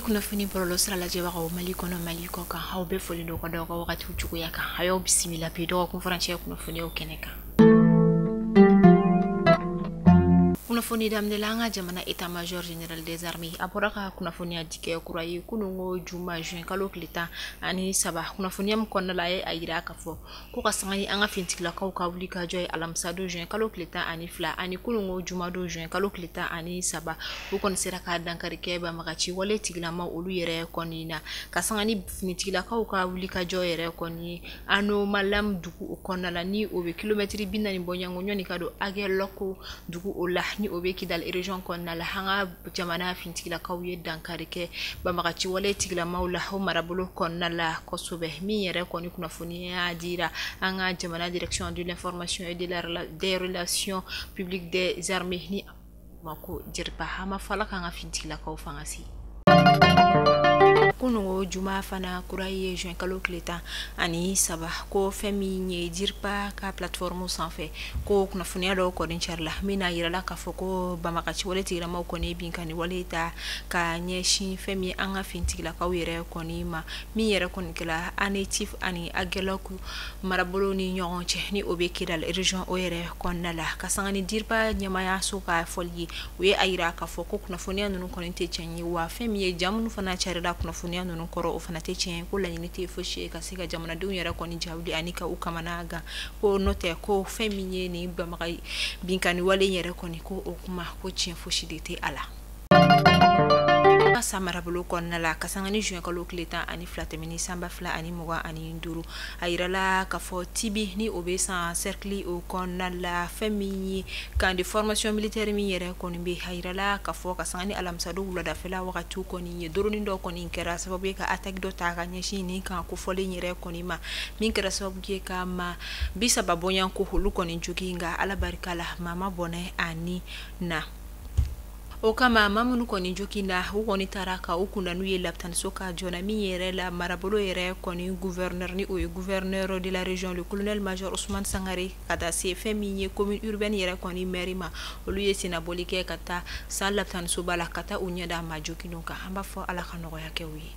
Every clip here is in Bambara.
Mali kunnafoni bɔlɔlɔ sira lajɛbagaw, Mali kɔnɔ, Mali kɔ kan, aw bɛɛ foli don ka da aw ka wagatiw cogoya kan. A y'aw bisimila bi dɔgɔkun furancɛ kunnafoniyaw kɛnɛ kan. Kunnafoni daminɛ la, an ka jamana état major général des armées, a bɔra ka kunnafoniya di kɛ kura ye kununko juma, juin kalo tile 13. Kunnafoniya min kɔnɔna la, a ye a yira k'a fɔ ko ka sanga ni an ka finitigilakaw ka wuli ka jɔ ye alamisadon, juin kalo tile 12, ani kununko jumadon, juin kalo tile 13, u kɔni sera ka dankari kɛ banbagaci wale tigilama olu yɛrɛ kɔni na. Ka sanga ni finitigilakaw ka wuli ka jɔ yɛrɛ kɔni ye Anomalam dugu o kɔnɔna la, ni o bɛ kilomɛtiri 40 bɔɲɔgɔnko ɲɔni ka don Aguelhok dugu o la, ni o bɛ Kidal région kɔnɔna la, an ka jamana finitigilakaw ye dankari kɛ banbagaci wale tigilamaw la o marabolo kɔnɔna la kosɛbɛ. Min yɛrɛ kɔni kunnafoniya dira an ka jamana direction de l'information et des relations publiques des armées, ni ma ko DIRPA, an ma fɔ Ala k'an ka finitigilakaw fanga se. Kununko juma fana kura ye, juin kalo tile 13, ko fɛn min ye DIRPA ka plateforme sanfɛ, ko kunnafoniya dɔw kɔni carila min n'a yirala k'a fɔ ko banbagaci wale tigilamaw kɔni binkanni wale ta ka ɲɛsin fɛn min an ka finitigilakaw yɛrɛ kɔni ma, min yɛrɛ kɔni kɛla Anétif ani Aguelhok marabolo ni ɲɔgɔn cɛ, ni o bɛ Kidal région o yɛrɛ kɔnɔna la. Ka sanga ni DIRPA ɲɛmaayaso ka fɔli ye, u ye a yira k'a fɔ ko kunnafoniya ninnu kɔni tɛ tiɲɛ ye, wa fɛn min ye ja minnu fana carila kunnafoniya ninnu kɔrɔ, o fana tɛ tiɲɛ ye. Ko laɲini tɛ fosi ye ka se ka jamanadenw yɛrɛ kɔni jawuli ani ka u kamana gan, ko n'o tɛ, ko fɛn min ye nin banbaga binkanni wale yɛrɛ kɔni, ko o kuma ko tiɲɛ fosi de tɛ a la. San marabolo kɔnɔna la, ka sanga ni juin kalo tile 12 tɛmɛni san 2025, a yirala k'a fɔ Tibi, ni o bɛ San cercle o kɔnɔna la, fɛn min ye camp de formation militaire min yɛrɛ kɔni bɛ, a yirala k'a fɔ ka sanga ni alamisadon wuladafɛla wagatiw kɔni ye, drone dɔ kɔni kɛra sababu ye ka attaque dɔ ta ka ɲɛsin nin kan kofɔlen yɛrɛ kɔni ma, min kɛra sababu ye ka maa 30 bɔɲɔgɔnko olu kɔni jogin. Nka Ala barika la, maa ma bɔnɛ a ni na. O kama, maa minnu kɔni joginna, u kɔni taara ka u kunda n'u ye lapitaniso ka joona. Min yɛrɛ la, marabolo yɛrɛ kɔni gouverneur, ni o ye gouverneur de la région, le colonel major Ousmane Sangare, ka taa se fɛn min ye commune urbaine yɛrɛ kɔni maire ma, olu ye sennabɔli kɛ ka taa San lapitanisoba la ka taa u ɲɛda maa joginw kan. An b'a fɔ Ala ka nɔgɔya kɛ u ye.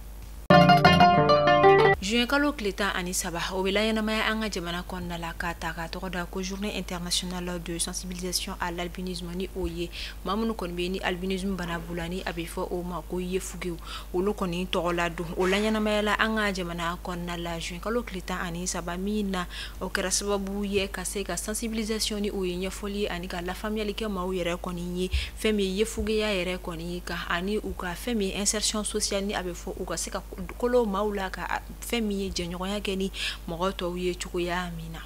Juin kalo tile 13, o bɛ laɲɛnamaya an ka jamana kɔnɔna la k'a ta k'a tɔgɔ da ko journée internationale de sensibilisation à l'albinisme, ni o ye maa minnu kɔni bɛ ni albinisme bana b'u la, ni a bɛ fɔ o ma ko yefugew, olu kɔni tɔgɔ la don. O laɲɛnamayala an ka jamana kɔnɔna la juin kalo tile 13 min na, o kɛra sababu ye ka se ka sensibilisation, ni o ye ɲɛfɔli ye, ani ka lafaamuyali kɛ maaw yɛrɛ kɔni ye fɛn min ye yefugeya yɛrɛ kɔni kan, ani u ka fɛn min ye insertion sociale, ni a bɛ fɔ u ka se ka kolo maaw la, ka fɛn min ye jɛɲɔgɔnya kɛ ni mɔgɔ tɔw ye cogoya min na.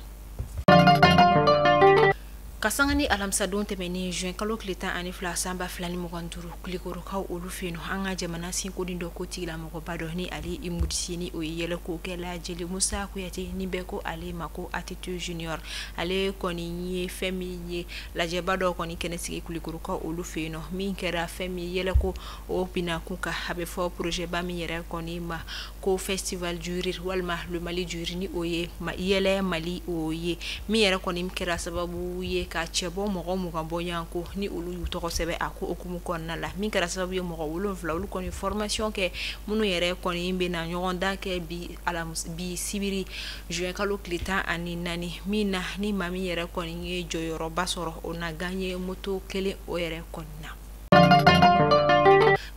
Ka sanga ni alamisadon tɛmɛnen, juin kalo tile 12 san 2025, Kulikɔrɔkaw olu fɛ yen, an ka jamana seko ni dɔnko tigilamɔgɔba dɔ, ni ale humoriste, ni o ye yɛlɛkokɛla Jeli Musa Kuyate, ni bɛɛ ko ale ma ko ATT Junior, ale kɔni ye fɛn min ye lajɛba dɔ kɔni kɛnɛ sigi Kulikɔrɔkaw olu fɛ yen nɔ, min kɛra fɛn min yɛlɛko o bina kun kan. A bɛ fɔ projet ba min yɛrɛ kɔni ma ko festival du rire walima le Mali du rire, ni o ye yɛlɛ Mali o ye, min yɛrɛ kɔni kɛra sababu ye ka cɛbɔ mɔgɔ 20 bɔɲɔgɔnko ni olu y'u tɔgɔ sɛbɛn a ko hukumu kɔnɔna la, min kɛra sababu ye mɔgɔ 7 olu kɔni formation kɛ, minnu yɛrɛ kɔni bɛna ɲɔgɔn dan kɛ bi bi sibiri, juin kalo tile 14, min na ni maa min yɛrɛ kɔni ye jɔyɔrɔba sɔrɔ, o na gagner moto kelen o yɛrɛ kɔni na.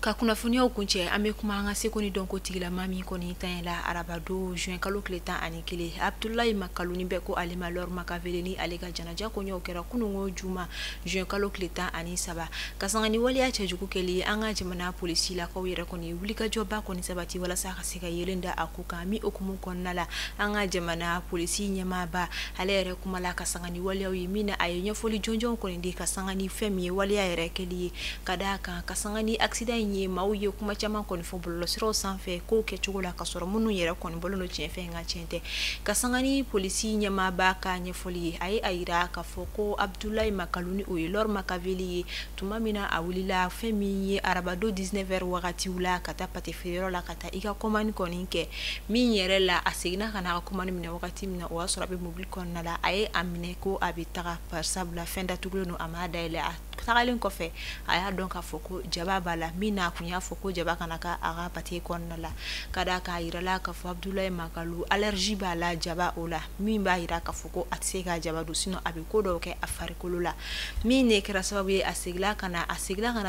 Ka kunnafoniyaw kuncɛ, an bɛ kuma an ka seko ni dɔnko tigilama min kɔni tanyɛla arabadon, juin kalo tile 11, Abudulayi Makalu, ni bɛɛ ko ale ma Lord Makaveli, ni ale ka janaja kɔɲɔw kɛra kununko juma, juin kalo tile 13. Ka sanga ni waleya cɛjugu kɛli ye, an ka jamana polisilakaw yɛrɛ kɔni wulikajɔba kɔni sabati walasa ka se ka yelen da a ko kan. Min hukumu kɔnɔna la, an ka jamana polisi ɲɛmaaba, ale yɛrɛ kumala ka sanga ni waleyaw ye, min na a ye ɲɛfɔli jɔnjɔn kɔni di ka sanga ni fɛn min ye waleya yɛrɛ kɛli ye. Ka d'a kan, ka sanga ni accident in ye, maaw ye kuma caman kɔni fɔ bɔlɔlɔsiraw sanfɛ kow kɛcogo la, ka sɔrɔ minnu yɛrɛ kɔni bɔlen don tiɲɛ fɛ, nka tiɲɛ tɛ. Ka sanga ni polisi ɲɛmaaba ka ɲɛfɔli ye, a ye a yira k'a fɔ ko Abudulayi Makalu, ni o ye Lord Makaveli ye, tuma min na a wulila fɛn min ye arabadon 19 heures wagatiw la ka taa pâté feereyɔrɔ la ka taa i ka commande kɔni kɛ, min yɛrɛ la a seginna ka n'a ka commande minɛ wagati min na, o y'a sɔrɔ a bɛ mobili kɔnɔna la. A ye a minɛ ko a bɛ taga, barisabula fɛn datugulen don, a m'a dayɛlɛ. A tagalen kɔfɛ a y'a dɔn k'a fɔ ko jaba b'a la, min n'a kun y'a fɔ ko jaba kana k'a ka pâté kɔnɔna la, ka d'a kan a yirala k'a fɔ Abdoulaye Makalou allergie b'a la jaba o la, min b'a yira k'a fɔ ko a tɛ se ka jaba dun, sinon a bɛ ko dɔw kɛ a farikolo la, min ne kɛra sababu ye a seginna ka na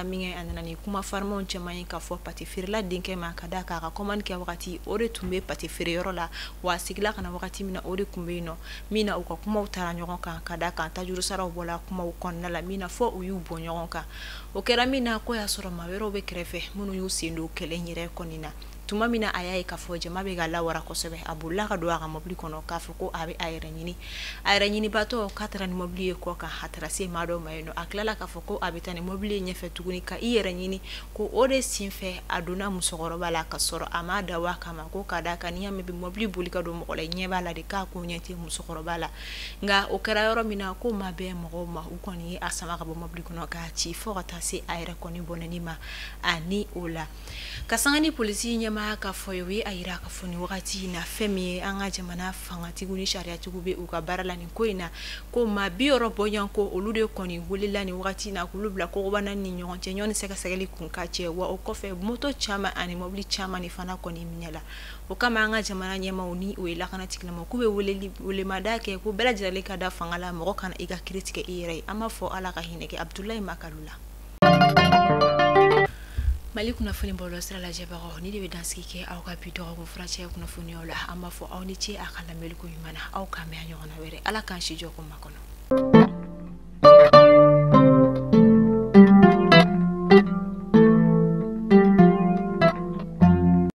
min kɛ, a nana ni kuma farimanw caman ye k'a fɔ pâté feerela denkɛ ma, ka d'a kan a ka commande kɛ wagati o de tun bɛ pâté feere yɔrɔ la, wa a seginna ka na wagati min na o de tun bɛ yen nɔ, min na u ka kumaw taara ɲɔgɔn kan, ka d'a kan tajuru saraw bɔla kumaw kɔnɔna la, min na fɔ u y'u bɔ ɲɔgɔn kan. O kɛra min na ko y'a sɔrɔ maa wɛrɛw bɛ kɛrɛfɛ minnu y'u sen don kɛlɛ in yɛrɛ kɔni na. Tuma min na a y'a ye k'a fɔ jama bɛ ka lawara kosɛbɛ, a bolila ka don a ka mobili kɔnɔ k'a fɔ ko a bɛ a yɛrɛ ɲini. A yɛrɛ ɲinibatɔ k'a taara ni mobili ye kɔ kan, a taara se maa dɔw ma yen nɔ, a tilala k'a fɔ ko a bɛ taa ni mobili ye ɲɛfɛ tuguni ka i yɛrɛ ɲini, ko o de senfɛ a donna musokɔrɔba la ka sɔrɔ a ma dabɔ a kama, ko ka d'a kan n'i y'a mɛn bɛ mobili boli ka don mɔgɔ la, i ɲɛ b'a la de k'a ko ɲɛ tɛ musokɔrɔba la. Nka o kɛra yɔrɔ min na ko maa bɛɛ mɔgɔw ma, u kɔni ye a sama ka bɔ mobili kɔnɔ k'a ci fo ka taa se a yɛrɛ kɔni bɔnɛni ma ani o la. Ka sanga ni polisi ɲɛmaa ka fɔ ye, o ye a yira k'a fɔ nin wagati in na fɛn min ye an ka jamana fangatigiw ni sariyatigiw bɛ u ka baara la nin ko in na, ko maa 60 bɔɲɔgɔn ko olu de kɔni welela nin wagati in na k'olu bila kogobana ni ɲɔgɔn cɛ ɲɔgɔn ni sɛgɛsɛgɛli kun ka cɛ, wa o kɔfɛ moto caman ani mobili caman de fana kɔni minɛla. O kama an ka jamana ɲɛmaaw ni o ye lakana tigilamɔgɔw k'u bɛ welemada kɛ ko bɛɛ lajɛlen ka da fanga la, mɔgɔ kana i ka kiiri tigɛ i yɛrɛ ye. An b'a fɔ Ala ka hinɛ kɛ Abdoulaye Makalou la. Mali kunnafoni bɔlɔlɔ sira lajɛbagaw, ni de bɛ dansigi kɛ aw ka bi dɔgɔkun furancɛ kunnafoniyaw la. An b'a fɔ aw ni ce a ka lamɛnni ko ɲuman na, aw k'an bɛn a ɲɔgɔnna wɛrɛ. Ala k'an si jɔ ko makɔnɔ.